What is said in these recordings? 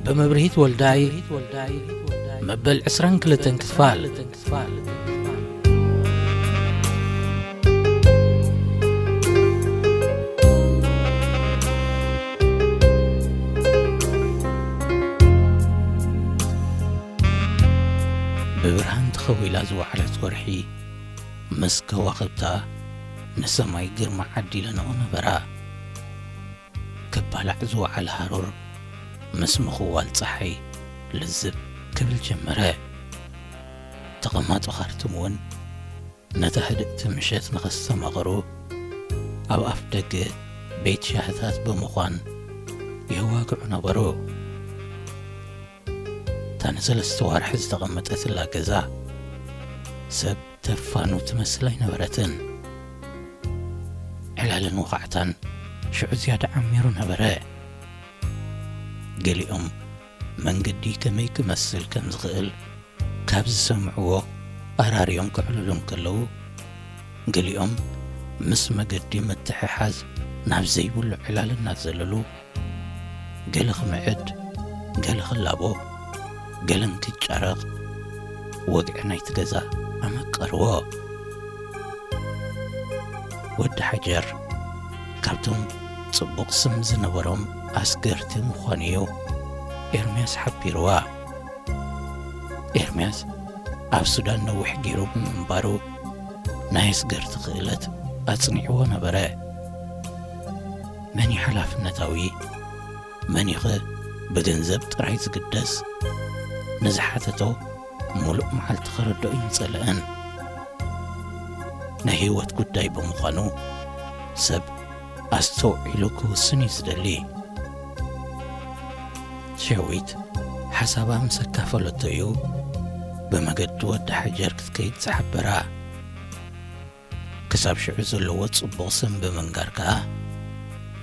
ብመብርሂት ወልዳይ መበል ዕስራን ክልተን ክፋል። ብብርሃን ተኸዊላ ዝወዓለት ወርሒ ምስ ከዋኽብታ ንሰማይ ግርማ ዓዲለንኦ ነበራ። ክባላዕ ዝወዓለ ሃሩር ምስ ምኽዋል ጸሓይ ልዝብ ክብል ጀመረ። ተቐማጦ ካርቱም እውን ነታ ህድእቲ ምሸት ንኸስተማቕሩ ኣብ ኣፍ ደገ ቤት ሻህታት ብምዃን የዋግዑ ነበሩ። እታ ንሰለስተ ዋርሒ ዝተቐመጠትላ ገዛ ሰብ ተፋኑ ትመስል ኣይነበረትን። ዕላልን ወኻዕታን ሽዑ ዝያዳ ዓሚሩ ነበረ። ገሊኦም መንገዲ ከመይ ክመስል ከም ዝኽእል ካብ ዝሰምዕዎ ኣራርዮም ከዕልሉ እንከለዉ፣ ገሊኦም ምስ መገዲ ምትሕሓዝ ናብ ዘይብሉ ዕላል እናዘለሉ፣ ገለ ክምዕድ፣ ገለ ክላቦ፣ ገለን ክጫረቕ፣ ወግዒ ናይቲ ገዛ ኣመቀርዎ። ወዲ ሓጀር ካብቶም ጽቡቕ ስም ዝነበሮም ኣስገርቲ ምዃኑ እዩ ኤርምያስ ሓቢርዋ። ኤርምያስ ኣብ ሱዳን ነዊሕ ገይሩ ብምንባሩ፣ ናይ ኣስገርቲ ክእለት ኣጽኒዕዎ ነበረ። መን እዩ ሓላፍነታዊ? መን እዩ ብገንዘብ ጥራይ ዝግደስ? ንዝሓተቶ ሙሉእ መዓልቲ ክርድኦ ኣይምጸልአን። ናይ ህይወት ጉዳይ ብምዃኑ፣ ሰብ ኣስተውዒሉ ክውስን እዩ ዝደሊ። ሸዊት ሓሳባ ምስ ኣካፈለቶ እዩ ብመገዲ ወዲ ሓጀር ክትከይድ ዝሓበራ። ክሳብ ሽዑ ዘለዎ ጽቡቕ ስም ብምንጋር ከኣ፣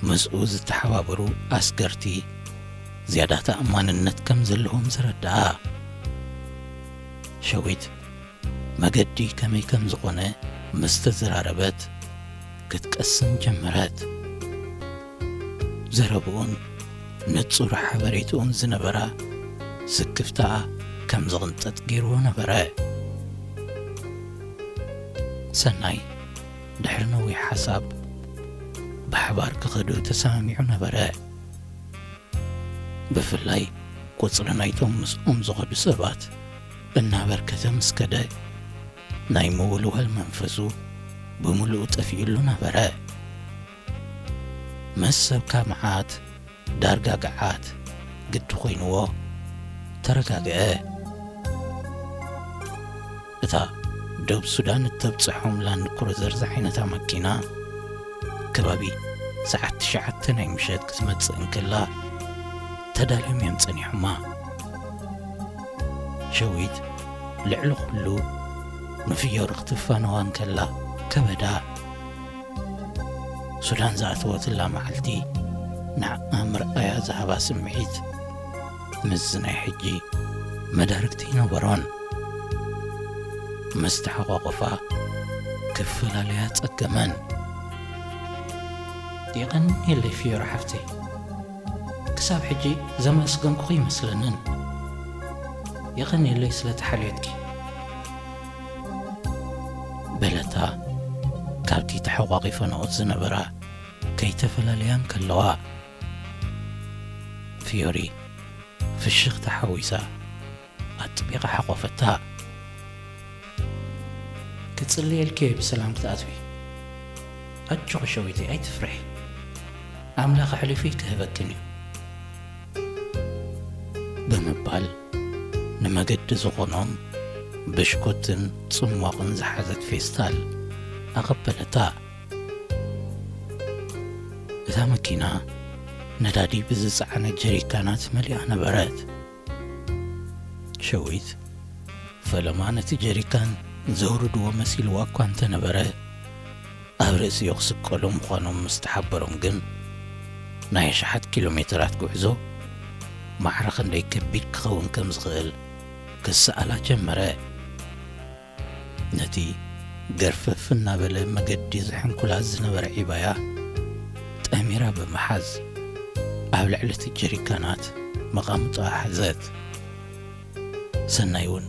ምስኡ ዝተሓባበሩ ኣስገርቲ ዝያዳ ተኣማንነት ከም ዘለዎም ዝረድኣ። ሸዊት መገዲ ከመይ ከም ዝኾነ ምስ ተዘራረበት፣ ክትቀስን ጀመረት። ዘረብኡን ንጹር ሓበሬትኡን ዝነበራ ስክፍታኣ ከም ዝቕንጠጥ ገይርዎ ነበረ። ሰናይ ድሕሪ ነዊሕ ሓሳብ ብሓባር ክኸዱ ተሰማሚዑ ነበረ። ብፍላይ ቁጽሪ ናይቶም ምስኦም ዝኸዱ ሰባት እናበርከተ ምስ ከደ፣ ናይ ምውልዋል መንፈሱ ብምሉኡ ጠፊኡሉ ነበረ። ምስ ሰብካ መዓት ዳርጋ ገዓት ግዲ ኮይንዎ ተረጋግአ። እታ ደቡብ ሱዳን እተብጽሖም ላንድ ክሩዘር ዝዓይነታ መኪና፣ ከባቢ ሰዓት ትሽዓተ ናይ ምሸት ክትመጽእ እንከላ፣ ተዳልዮም እዮም ጸኒሖማ። ሸዊት ልዕሊ ኩሉ ንፍዮሪ ክትፋነዋ እንከላ ከበዳ። ሱዳን ዝኣተወትላ መዓልቲ ንዓኣ ምርኣያ ዝሃባ ስምዒት ምስዚ ናይ ሕጂ መዳርግቲ ኣይነበሮን። ምስ ተሓቋቖፋ ክፈላለያ ጸገመን። የቐንየለይ ፍዮሪ ሓፍተይ፣ ክሳብ ሕጂ ዘመስገንኩኺ ኣይመስለንን። የቐንየለይ ስለቲ ሓልዮትኪ። በለታ ካብቲ ተሓቋቒፈንኦ ዝነበራ ከይተፈላለያ እንከለዋ። ፍዮሪ ፍሽኽታ ሓዊሳ ኣጥቢቓ ሓቖፈታ። ክጽልየልኪ እየ ብሰላም ክትኣትዊ። ኣጆኺ ሸዊተይ፣ ኣይትፍርሒ። ኣምላኽ ኣሕሊፉ ክህበክን እዩ። ብምባል ንመገዲ ዝኾኖም ብሽኮትን ጽሟቕን ዝሓዘት ፌስታል ኣቐበለታ። እታ መኪና ነዳዲ ብዝጸዓነ ጀሪካናት መሊኣ ነበረት። ሸዊት ፈለማ ነቲ ጀሪካን ዘውርድዎ መሲልዋ እኳ እንተነበረ፣ ኣብ ርእሲኡ ክስቀሉ ምዃኖም ምስ ተሓበሮም ግን፣ ናይ ኣሽሓት ኪሎ ሜተራት ጉዕዞ ማዕረ ክንደይ ከቢድ ክኸውን ከም ዝኽእል ክሰኣላ ጀመረ። ነቲ ገርፈፍ እናበለ መገዲ ዝሕንኩላ ዝነበረ ዒባያ ጠሚራ ብምሓዝ፣ ኣብ ልዕሊ እቲ ጀሪካናት መቓምጦኣ ሓዘት። ሰናይ እውን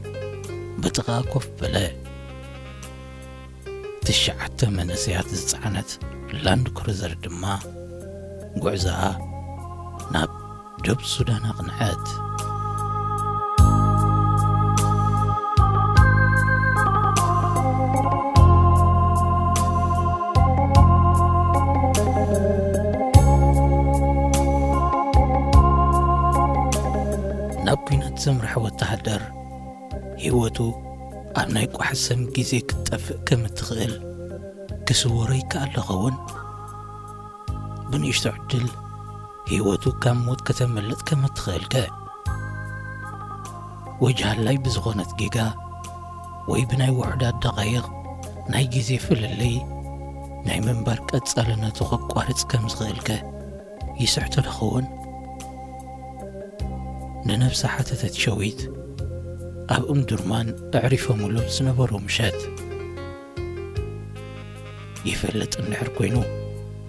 ብጥቓ ኮፍ በለ። ትሽዓተ መንእሰያት ዝጸዓነት ላንድ ክሩዘር ድማ ጉዕዞኣ ናብ ደቡብ ሱዳን ኣቕንዐት። ናብ ኲናት ዘምርሐ ወተሃደር፣ ህይወቱ ኣብ ናይ ቋሕሰም ግዜ ክትጠፍእ ከም እትኽእል ክስወሮ ይከኣል ዶ ኸውን? ብንእሽቶ ዕድል ህይወቱ ካብ ሞት ከተመልጥ ከም እትኽእልከ? ወጅሃላይ ብዝኾነት ጌጋ ወይ ብናይ ውሑዳት ደቓይቕ ናይ ግዜ ፍልልይ ናይ ምንባር ቀጻልነቱ ከቋርጽ ከም ዝኽእልከ ይስሕቶ ዶ ኸውን? ንነብሳ ሓተተት ሸዊት ኣብ እምዱርማን ኣዕሪፎምሉ ዝነበሩ ምሸት። ይፈልጥ እንድሕር ኮይኑ፣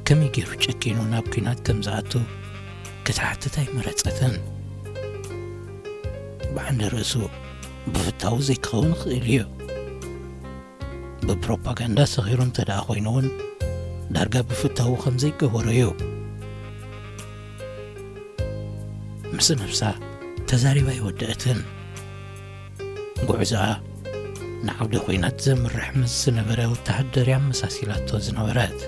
ከመይ ገይሩ ጨኪኑ ናብ ኲናት ከም ዝኣቱ ክትሓትት ኣይመረጸትን። ብዓንደ ርእሱ ብፍታዉ ዘይክኸውን ይኽእል እዩ። ብፕሮፓጋንዳ ሰኺሩ እንተ ደኣ ኮይኑ እውን፣ ዳርጋ ብፍታዉ ከም ዘይገበሮ እዩ። ምስ ነብሳ ተዛሪባ ኣይወደአትን። ጉዕዞኣ ንዓውደ ኲናት ዘምርሕ ምስ ዝነበረ ወተሃደር እያ ኣመሳሲላቶ ዝነበረት።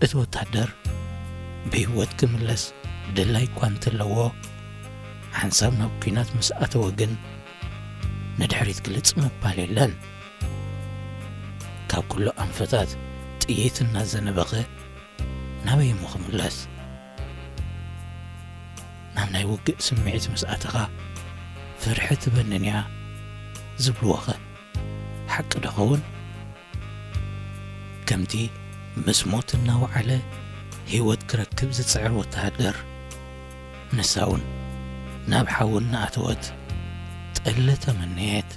እቲ ወተሃደር ብህይወት ክምለስ ድላይ እኳ እንተለዎ፣ ሓንሳብ ናብ ኲናት ምስ ኣተወ ግን ንድሕሪት ግልጽ ምባል የለን። ካብ ኩሉ ኣንፈታት ጥይት እናዘነበኸ ናበይ እሞ ክምለስ? ናብ ናይ ውግእ ስምዒት ምስ ኣተኻ ፍርሒ ትበንን እያ ዝብልዎኸ ሓቂ ዶ ኸውን? ከምቲ ምስ ሞት እናወዓለ ህይወት ክረክብ ዝጽዕር ወተሃደር፣ ንሳ እውን ናብ ሓዊ እናኣተወት ጠሊ ተመነየት።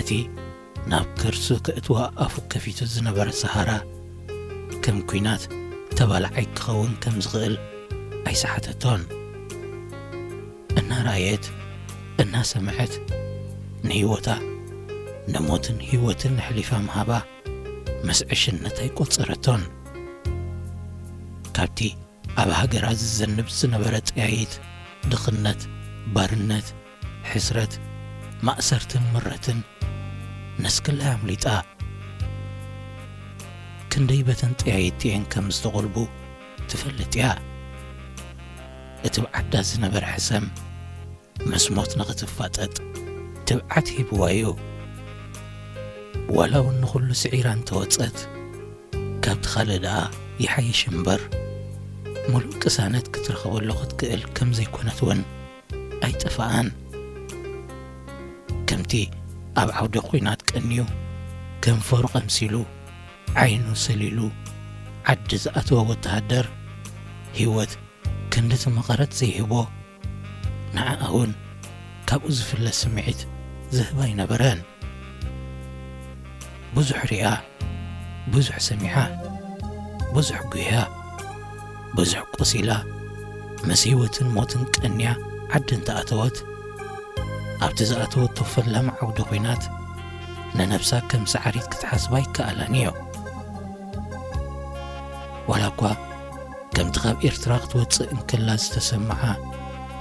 እቲ ናብ ከርሱ ከእትዋ ኣፉ ከፊቱ ዝነበረ ሰሃራ፣ ከም ኲናት ተባላዓይ ክኸውን ከም ዝኽእል ኣይሰሓተቶን። እናረኣየት፣ እናሰምዐት፣ ንህይወታ ንሞትን ህይወትን ኣሕሊፋ ምሃባ ምስ ዕሽነት ኣይቆጸረቶን። ካብቲ ኣብ ሃገራ ዝዘንብ ዝነበረ ጠያይት፣ ድኽነት፣ ባርነት፣ ሕስረት፣ ማእሰርትን ምረትን ነስክላ ኣምሊጣ። ክንደይ በተን ጠያይት እየን ከም ዝተቖልቡ ትፈልጥ እያ። እቲ ብዓዳ ዝነበረ ሕሰም ምስ ሞት ንኽትፋጠጥ ትብዓት ሂብዋ እዩ። ዋላ እውን ንኹሉ ስዒራ እንተወጸት፣ ካብቲ ካልእ ደኣ ይሓይሽ እምበር፣ ምሉእ ቅሳነት ክትረኽበሉ ክትክእል ከም ዘይኮነት እውን ኣይጠፍኣን። ከምቲ ኣብ ዓውደ ኲናት ቀንዩ፣ ከንፈሩ ቀምሲሉ፣ ዓይኑ ሰሊሉ፣ ዓዲ ዝኣተወ ወተሃደር፣ ህይወት ክንድቲ መቐረት ዘይህቦ፣ ንዓኣ እውን ካብኡ ዝፍለ ስምዒት ዝህባ ኣይነበረን። ብዙሕ ሪኣ፣ ብዙሕ ሰሚዓ፣ ብዙሕ ጉህያ፣ ብዙሕ ቆሲላ፣ ምስ ህይወትን ሞትን ቀንያ ዓዲ እንተኣተወት፣ ኣብቲ ዝኣተወቶ ፈላሚ ዓውደ ኲናት ንነብሳ ከም ሰዓሪት ክትሓስባ ኣይከኣላን እዩ። ዋላ እኳ ከምቲ ካብ ኤርትራ ክትወጽእ እንከላ ዝተሰምዓ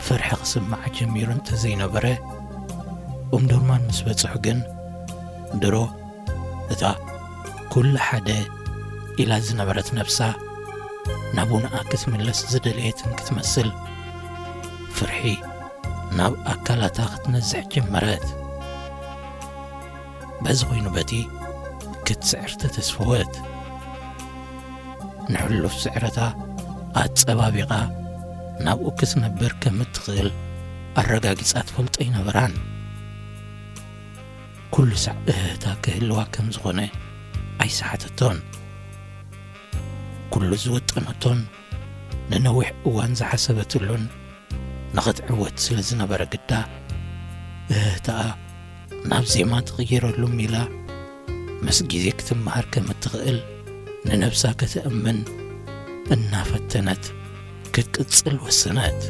ፍርሒ ክስምዓ ጀሚሩ እንተዘይነበረ፣ ኡምዱርማን ምስ በጽሑ ግን ድሮ እታ ኩሉ ሓደ ኢላ ዝነበረት ነብሳ ናቡንኣ ክትምለስ ዝደለየትን ክትመስል፣ ፍርሒ ናብ ኣካላታ ክትነዝሕ ጀመረት። በዚ ኮይኑ በቲ ክትስዕር ተተስፈወት። ንሕሉፍ ስዕረታ ኣጸባቢቓ ናብኡ ክትነብር ከም እትኽእል ኣረጋጊጻ ትፈልጦ ኣይነበራን። ኩሉ ሳዕ እህህታ ክህልዋ ከም ዝኾነ ኣይሰሓተቶን። ኩሉ ዝወጠነቶን ንነዊሕ እዋን ዝሓሰበትሉን ንኽትዕወት ስለ ዝነበረ ግዳ፣ እህህታኣ ናብ ዜማ ትቕይረሉ ሜላ ምስ ግዜ ክትመሃር ከም እትኽእል ንነብሳ ከተእምን እናፈተነት ክትቅጽል ወሰነት።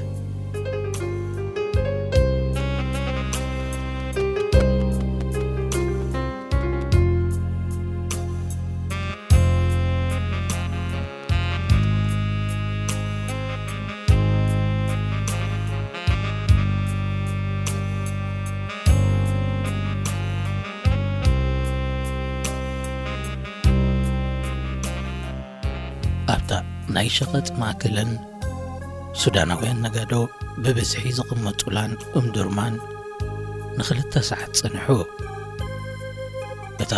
ኣብታ ናይ ሸቐጥ ማእከልን ሱዳናውያን ነጋዶ ብብዝሒ ዝቕመጡላን እምዱርማን ንኽልተ ሰዓት ጸኒሑ። እታ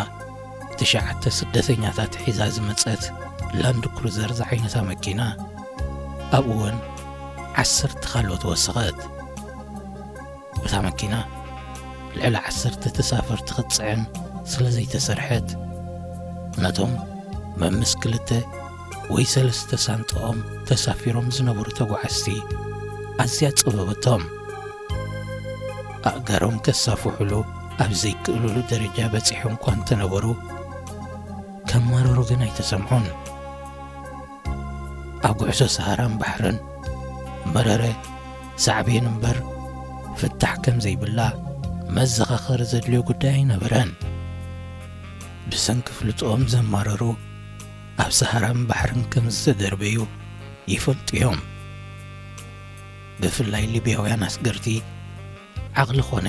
ትሽዓተ ስደተኛታት ሒዛ ዝመጸት ላንድ ክሩዘር ዝዓይነታ መኪና ኣብኡ እውን ዓሰርተ ካልኦት ወሰኸት። እታ መኪና ልዕሊ ዓሰርተ ተሳፈርቲ ክትጽዕን ስለ ዘይተሰርሐት፣ ነቶም መምስ ክልተ ወይ ሰለስተ ሳንጣኦም ተሳፊሮም ዝነበሩ ተጓዓዝቲ ኣዝያ ጸበበቶም። ኣእጋሮም ከሳፍሑሉ ኣብ ዘይክእሉሉ ደረጃ በጺሖም እኳ እንተነበሩ፣ ከማረሩ ግን ኣይተሰምዑን። ኣብ ጉዕዞ ሰሃራን ባሕርን መረረ ሳዕቤን እምበር ፍታሕ ከም ዘይብላ መዘኻኸሪ ዘድልዮ ጉዳይ ኣይነበረን። ብሰንኪ ፍልጦኦም ዘማረሩ ኣብ ሰሃራን ባሕርን ከም ዝተደርበዩ ይፈልጡ እዮም። ብፍላይ ሊብያውያን ኣስገርቲ ዓቕሊ ኾነ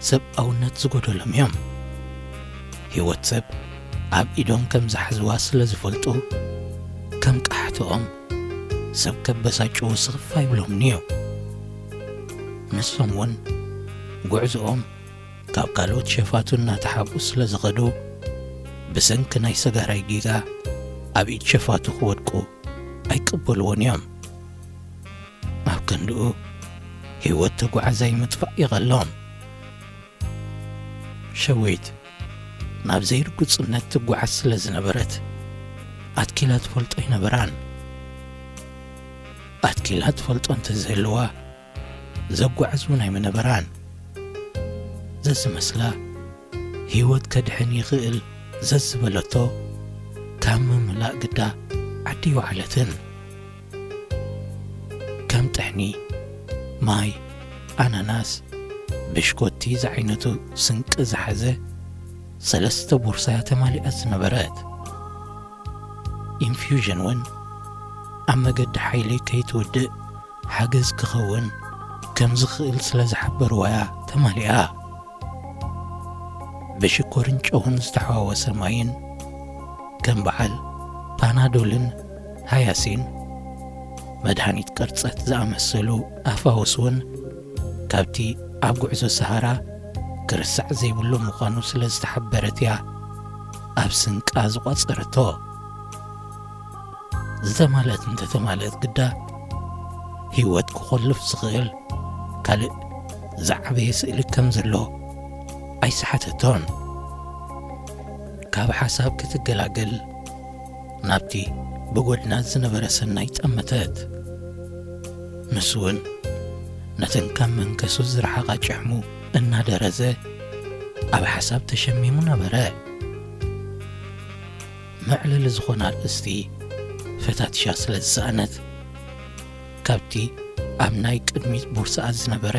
ሰብኣውነት ዝጎደሎም እዮም። ህይወት ሰብ ኣብ ኢዶም ከም ዝሓዝዋ ስለ ዝፈልጡ፣ ከም ቃሕትኦም ሰብ ከበሳጭዉ ስኽፍ ኣይብሎምን እዩ። ንሶም እውን ጉዕዞኦም ካብ ካልኦት ሸፋቱ እናተሓብኡ ስለ ዝኸዱ፣ ብሰንኪ ናይ ሰጋራይ ጌጋ ኣብ ኢድ ሸፋቱ ክወድቁ ኣይቅበልዎን እዮም። ኣብ ክንድኡ ህይወት ተጓዓዛይ ምጥፋእ ይቐሎም። ሸዊት ናብ ዘይርጉጽነት ትጓዓዝ ስለ ዝነበረት፣ ኣትኪላ ትፈልጦ ኣይነበራን። ኣትኪላ ትፈልጦ እንተዝህልዋ፣ ዘጓዕዝ እውን ኣይምነበራን። ዘዝመስላ ህይወት ከድሕን ይኽእል ዘዝበለቶ ካብ ምምላእ ግዳ ዓዲ ይወዓለትን። ከም ጥሕኒ፣ ማይ፣ ኣናናስ፣ ብሽኮቲ ዝዓይነቱ ስንቂ ዝሓዘ ሰለስተ ቦርሳያ ተማሊኣ ዝነበረት። ኢንፊውዥን እውን ኣብ መገዲ ሓይሊ ከይትውድእ ሓገዝ ክኸውን ከም ዝኽእል ስለ ዝሓበርዋያ ተማሊኣ። ብሽኮርን ጨውን ዝተሓዋወሰ ማይን ከም በዓል ፓናዶልን ሃያሲን፣ መድሃኒት ቅርጸት ዝኣመሰሉ ኣፋውስ እውን ካብቲ ኣብ ጉዕዞ ሰሃራ ክርሳዕ ዘይብሉ ምዃኑ ስለ ዝተሓበረት እያ ኣብ ስንቃ ዝቋጸረቶ። ዝተማልአት እንተተማልአት ግዳ፣ ህይወት ክኾልፍ ዝኽእል ካልእ ዝዓበየ ስእሊ ከም ዘሎ ኣይሰሓተቶን። ካብ ሓሳብ ክትገላገል ናብቲ ብጎድና ዝነበረ ሰናይ ጠመተት። ንሱ እውን ነተን ካብ መንከሱ ዝረሓቓ ጭሕሙ እናደረዘ ኣብ ሓሳብ ተሸሚሙ ነበረ። መዕለሊ ዝኾነ ኣርእስቲ ፈታቲሻ ስለ ዝሰኣነት፣ ካብቲ ኣብ ናይ ቅድሚት ቦርስኣ ዝነበረ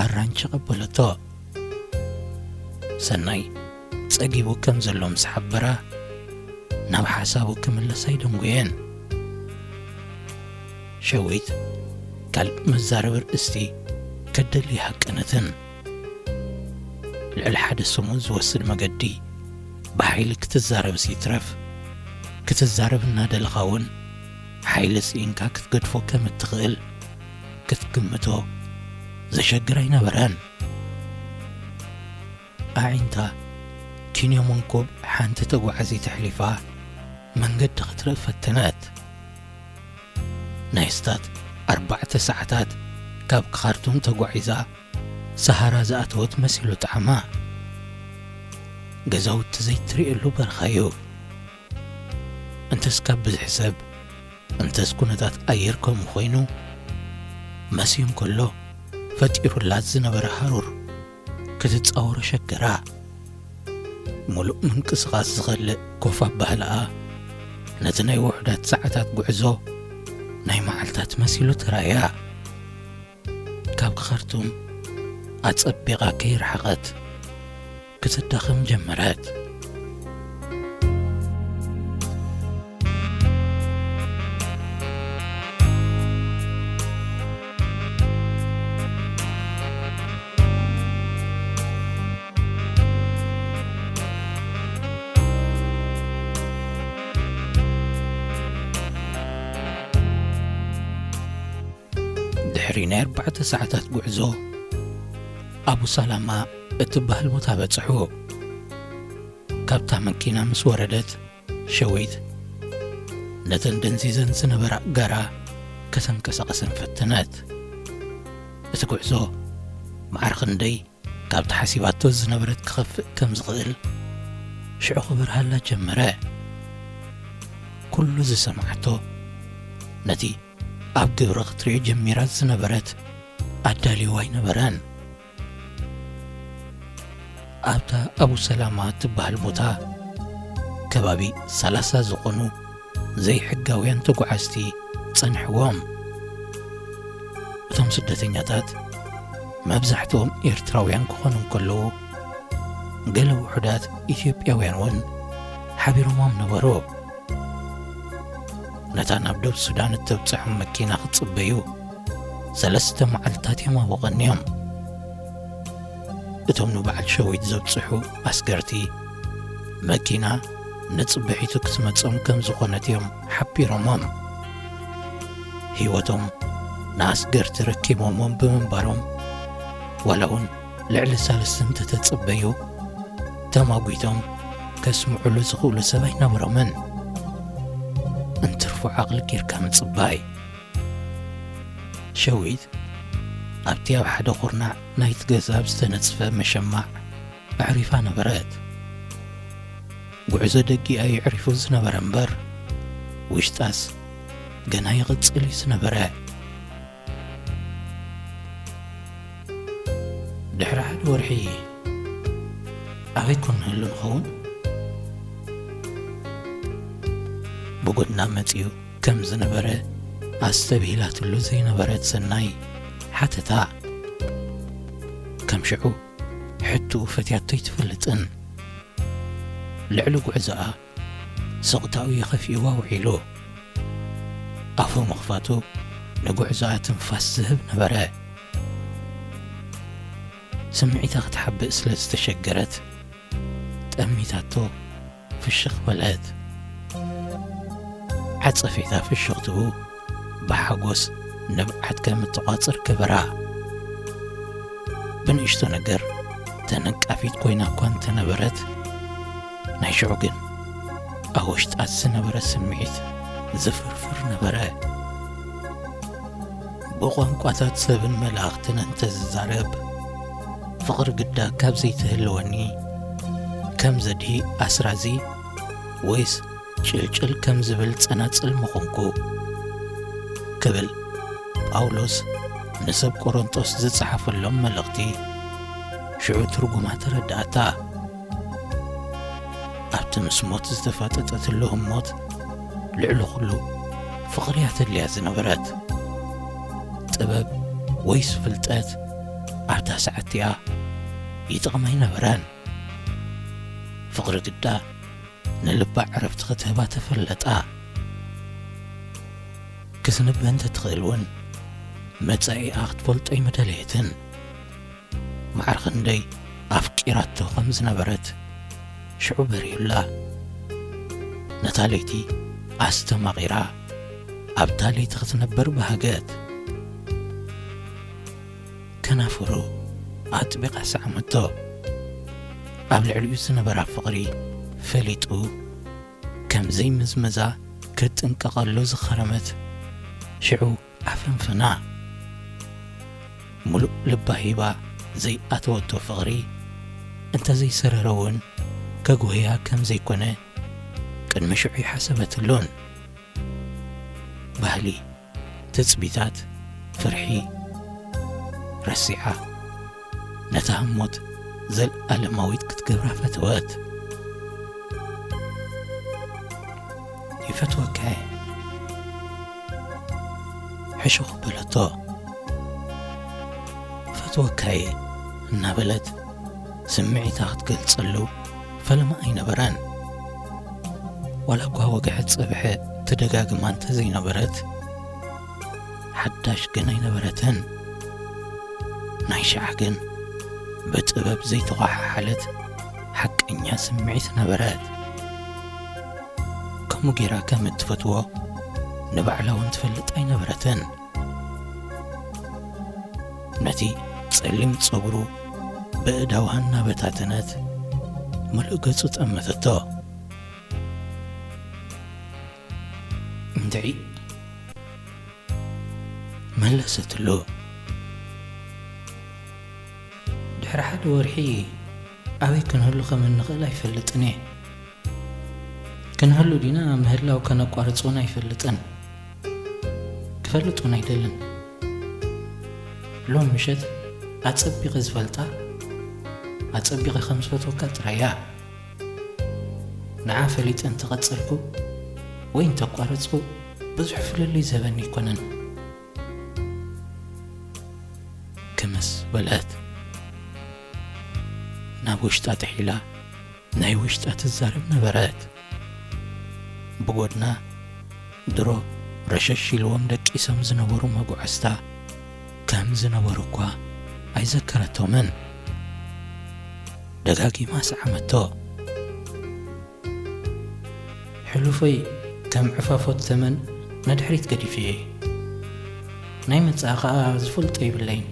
ኣራንቺ ቀበለቶ። ሰናይ ጸጊቡ ከም ዘሎ ምስ ሓበራ፣ ናብ ሓሳቡ ክምለስ ኣይደንጎየን። ሸዊት ካልእ መዛረቢ ኣርእስቲ ከደሊ ሃቀነትን። ልዕሊ ሓደ ሰሙን ዝወስድ መገዲ ብሓይሊ ክትዛረብስ ይትረፍ፣ ክትዛረብ እናደለኻ እውን ሓይሊ ስኢንካ ክትገድፎ ከም እትኽእል ክትግምቶ ዘሸግር ኣይነበረን። ኣዒንታ ኪንዮ መንኮብ ሓንቲ ተጓዓዚት ኣሕሊፋ መንገዲ ክትርኢ ፈተነት። ናይ ስታት ኣርባዕተ ሰዓታት ካብ ካርቱም ተጓዒዛ ሰሃራ ዝኣተወት መሲሉ ጣዕማ። ገዛውቲ ዘይትርእየሉ በረኻ እዩ። እንተስ ካብ ብዝሒ ሰብ፣ እንተስ ኩነታት ኣየር ከምኡ ኮይኑ፣ መሲዩ እንከሎ ፈጢሩላ ዝነበረ ሃሩር ክትጻወሮ ሸገራ። ምሉእ ምንቅስቓስ ዝኸልእ ኮፍ ኣባህላኣ ነቲ ናይ ውሑዳት ሰዓታት ጉዕዞ ናይ መዓልታት መሲሉ ተራእያ። ካብ ካርቱም ኣጸቢቓ ከይረሓቐት ክትዳኸም ጀመረት። ድሕሪ ናይ ኣርባዕተ ሰዓታት ጉዕዞ፣ ኣቡ ሰላማ እትበሃል ቦታ በጽሑ። ካብታ መኪና ምስ ወረደት፣ ሸዊት ነተን ደንዚዘን ዝነበራ ኣእጋራ ከተንቀሳቐሰን ፈተነት። እቲ ጉዕዞ መዓር ክንደይ ካብቲ ሓሲባቶ ዝነበረት ክኸፍእ ከም ዝኽእል ሽዑ ክበርሃላ ጀመረ። ኩሉ ዝሰምዓቶ፣ ነቲ ኣብ ግብሪ ክትሪኦ ጀሚራ ዝነበረት ኣዳልይዋ ኣይነበረን። ኣብታ ኣቡ ሰላማ እትበሃል ቦታ፣ ከባቢ ሰላሳ ዝኾኑ ዘይሕጋውያን ተጓዓዝቲ ጸንሕዎም። እቶም ስደተኛታት፣ መብዛሕትኦም ኤርትራውያን ክኾኑ እንከለዉ፣ ገለ ውሑዳት ኢትዮጵያውያን እውን ሓቢሮሞም ነበሩ። ነታ ናብ ደቡብ ሱዳን እተብጽሖም መኪና ክጽበዩ ሰለስተ መዓልታት እዮም ኣወቐንዮም። እቶም ንበዓል ሸዊት ዘብጽሑ ኣስገርቲ፣ መኪና ንጽብሒቱ ክትመጾም ከም ዝኾነት እዮም ሓቢሮሞም። ህይወቶም ንኣስገርቲ ረኪቦሞም ብምንባሮም፣ ዋላ እውን ልዕሊ ሳልስቲ እንተተጸበዩ፣ ተማጒቶም ከስምዑሉ ዝኽእሉ ሰብ ኣይነበሮምን። እንትርፎ ዓቕሊ ጌርካ ምጽባይ። ሸዊት ኣብቲ ኣብ ሓደ ኹርናዕ ናይቲ ገዛ ኣብ ዝተነጽፈ መሸማዕ ኣዕሪፋ ነበረት። ጉዕዞ ደጊኣ የዕሪፉ ዝነበረ እምበር፣ ውሽጣስ ገና ይቕጽል እዩ ዝነበረ። ድሕሪ ሓደ ወርሒ ኣበይ ኮን ንህሉ ንኸውን? ብጎድና መጺኡ ከም ዝነበረ ኣስተብሂላትሉ ዘይነበረት ሰናይ ሓተታ። ከም ሽዑ ሕትኡ ፈትያቶ ኣይትፈልጥን። ልዕሊ ጉዕዞኣ ስቕታኡ የኸፊእዋ ውዒሉ። ኣፉ ምኽፋቱ ንጉዕዞኣ ትንፋስ ዝህብ ነበረ። ስምዒታ ክትሓብእ ስለ ዝተሸገረት፣ ጠሚታቶ ፍሽኽ በለት። ዓጸፌታ ፍሽኽትኡ ብሓጎስ ንብዓት ከም እትቋጽር ገበራ። ብንእሽቶ ነገር ተነቃፊት ኮይና እኳ እንተነበረት፣ ናይ ሽዑ ግን ኣብ ውሽጣ ዝነበረ ስምዒት ዝፍርፍር ነበረ። ብቋንቋታት ሰብን መላእኽትን እንተዝዛረብ፣ ፍቕሪ ግዳ ካብ ዘይትህልወኒ፣ ከም ዘድሂ ኣስራዚ ወይስ ጭልጭል ከም ዝብል ጸናጽል ምኾንኩ፣ ክብል ጳውሎስ ንሰብ ቆሮንጦስ ዝጸሓፈሎም መልእኽቲ ሽዑ ትርጉማ ተረድኣታ። ኣብቲ ምስ ሞት ዝተፋጠጠትሉ ህሞት፣ ልዕሊ ኩሉ ፍቕሪ እያ ተድልያ ዝነበረት። ጥበብ ወይስ ፍልጠት ኣብታ ሰዓት እቲኣ ይጠቕማ ኣይነበረን። ፍቕሪ ግዳ ንልባ ዕረፍቲ ክትህባ ተፈለጣ። ክትንበ እንተትኽእል እውን፣ መጻኢኣ ክትፈልጦ ኣይምደለየትን። መዓር ክንደይ ኣፍቂራቶ ከም ዝነበረት ሽዑ በሪሁላ። ነታ ለይቲ ኣስተማቒራ ኣብታ ለይቲ ክትነብር በሃገት። ከናፍሩ ኣጥቢቓ ሰዓመቶ። ኣብ ልዕሊኡ ዝነበራ ፍቕሪ ፈሊጡ፣ ከም ዘይምዝመዛ ክትጥንቀቐሉ ዝኸረመት ሽዑ ኣፈንፈና። ሙሉእ ልባ ሂባ ዘይኣተወቶ ፍቕሪ እንተዘይሰረረ እውን ከጉህያ ከም ዘይኮነ ቅድሚ ሽዑ ይሓሰበትሉን። ባህሊ፣ ትጽቢታት፣ ፍርሒ ረሲዓ፣ ነታ ህሞት ዘልኣለማዊት ክትገብራ ፈተወት። ይፈትወካ እየ። ዕሾኽ በለቶ። "ፈትወካየ" እናበለት ስምዒታ ክትገልጸሉ ፈለማ ኣይነበራን። ዋላ እኳ ወግሐ ጸብሐ ትደጋግማ እንተ ዘይነበረት፣ ሓዳሽ ግን ኣይነበረትን። ናይ ሸዓ ግን ብጥበብ ዘይተዃሓሓለት ሓቀኛ ስምዒት ነበረት። ከምኡ ጌራ ከም እትፈትዎ ንባዕላ እውን ትፈልጥ ኣይነበረትን። ነቲ ጸሊም ጸጉሩ ብእዳዋ እናበታተነት ምሉእ ገጹ ጠመተቶ። "እንድዒ" መለሰትሉ። "ድሕሪ ሓደ ወርሒ ኣበይ ክንህሉ ከም እንኽእል ኣይፈልጥን እየ። ክንህሉ ዲና ምህላው ከነቋርጽ እውን ኣይፈልጥን። ክፈልጥ እውን ኣይደልን። ሎም ምሸት ኣጸቢቐ ዝፈልጣ፣ ኣጸቢቐ ከም ዝፈትወካ ጥራይ እያ። ንዓ ፈሊጠ እንተቐጸልኩ ወይ እንተቋረጽኩ ብዙሕ ፍልልይ ዝህበኒ ኣይኮነን" ክምስ በለት። ናብ ውሽጣ ጥሒላ ናይ ውሽጣ ትዛረብ ነበረት። ብጎድና ድሮ ረሸሽ ኢልዎም ደቂሶም ዝነበሩ መጓዕዝታ ከም ዝነበሩ እኳ ኣይዘከረቶምን። ደጋጊማ ሰዓመቶ። ሕሉፈይ ከም ዕፋፎት ተመን ንድሕሪት ገዲፈ እየ። ናይ መጻኢ ኸኣ ዝፈልጦ የብለይን።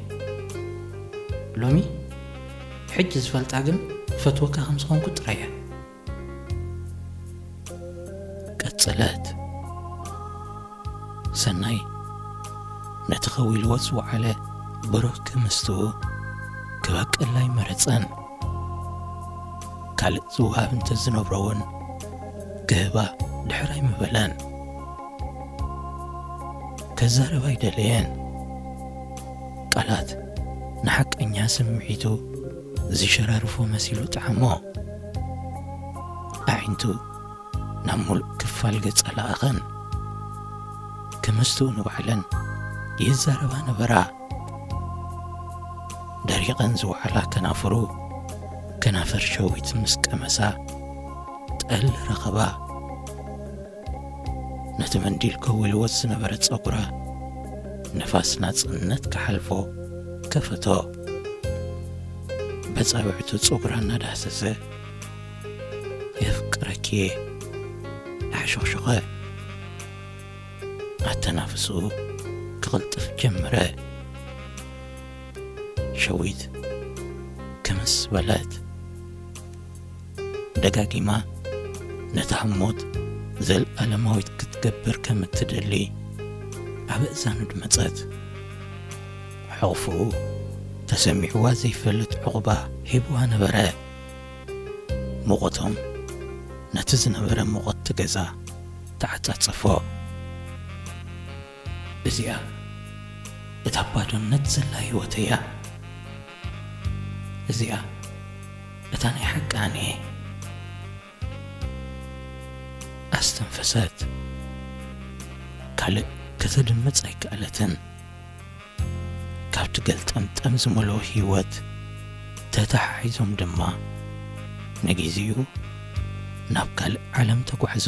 ሎሚ ሕጂ ዝፈልጣ ግን ፈትወካ ከም ዝኾንኩ ጥራይ እያ። ቀጸለት። ሰናይ ነቲ ከዊልዎ ዝወዓለ ብሩህ ክምስትኡ ክበቅል ኣይመረጸን። ካልእ ዝወሃብ እንተ ዝነብሮ እውን ክህባ ድሕር ኣይምበለን። ከዛረብ ኣይደለየን። ቃላት ንሓቀኛ ስምዒቱ ዝሸራርፎ መሲሉ ጠዓሞ። ኣዒንቱ ናብ ሙሉእ ክፋል ገጻ ለኣኸን። ክምስትኡ ንባዕለን ይዛረባ ነበራ። ደሪቐን ዝወዓላ ከናፍሩ፣ ከናፍር ሸዊት ምስ ቀመሳ ጠል ረኸባ። ነቲ መንዲል ከዊልዎ ዝነበረ ጸጉራ ንፋስ ናጽነት ክሓልፎ ከፈቶ። በጻብዕቱ ጸጉራ እናዳህሰሰ "የፍቅረኪ" ኣሕሾኽሾኸ። ኣተናፍስኡ ክቕልጥፍ ጀመረ። ሸዊት ክምስ በለት። ደጋጊማ ነታ ህሞት ዘልኣለማዊት ክትገብር ከም እትደሊ ኣብ እዛኑ ድመጸት። ሕቕፍኡ ተሰሚዕዋ ዘይፈልጥ ዕቑባ ሂብዋ ነበረ። ሙቐቶም ነቲ ዝነበረ ሙቐት እቲ ገዛ ተዓጻጸፎ። "እዚኣ እታ ባዶነት ዘላ ህይወተይ እያ። እዚኣ እታ ናይ ሓቂ ኣነ እየ" ኣስተንፈሰት። ካልእ ከተድምጽ ኣይከኣለትን። ካብቲ ገልጠምጠም ዝመልኦ ህይወት ተተሓሒዞም ድማ ንግዜኡ ናብ ካልእ ዓለም ተጓዕዙ።